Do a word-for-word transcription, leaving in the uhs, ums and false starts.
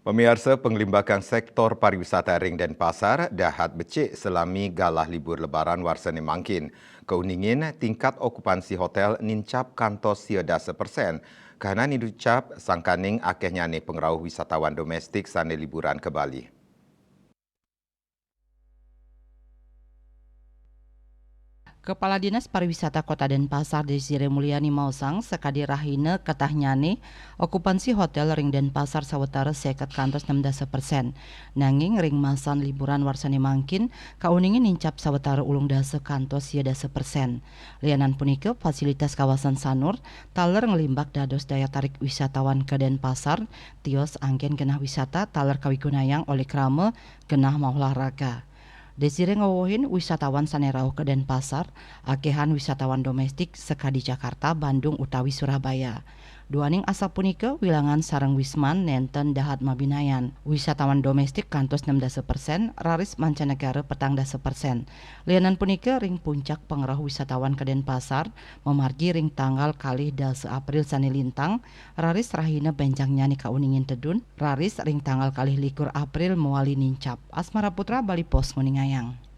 Pamiarsa, panglimbakan sektor pariwisata ring Denpasar dahat becik salami galah libur Lebaran warsa né mangkin. Kauningin tingkat okupansi hotel nincap kantos sia dasa persen. Kahanan inucap sangkaning akéhnyané pangrauh wisatawan domestik sané liburan ka Bali. Kepala Dinas Pariwisata Kota Denpasar, Desire Mulyani maosang, sakadi rahina katahnyané, okupansi hotel ring Denpasar sawatara seket kantos enam dasa persen. Nanging ring masan liburan warsané mangkin, kauningin nincap sawatara ulung dasa kantos sia dasa persen. Lianan punika, fasilitas kawasan Sanur taler nglimbak dados daya tarik wisatawan ka Denpasar, tios anggén genah wisata taler kawigunayang olih krama genah maolahraga. Desire ngwewehin wisatawan sané rauh ka Denpasar, akéhan wisatawan domestik sakadi Jakarta, Bandung, utawi Surabaya. Duaning asapunika, Wilangan sareng Wisman nénten dahat mabinayan. Wisatawan domestik kantos enam dasa persen, raris mancanegara petang dasa persen. Lianan punika, ring puncak pangrauh wisatawan ka Denpasar, mamargi ring tanggal kalih dasa April sané lintang, raris rahina bénjangnyané kauningin tedun, raris ring tanggal kalih likur April mawali nincap. Asmara Putra, Bali Post, nguningayang.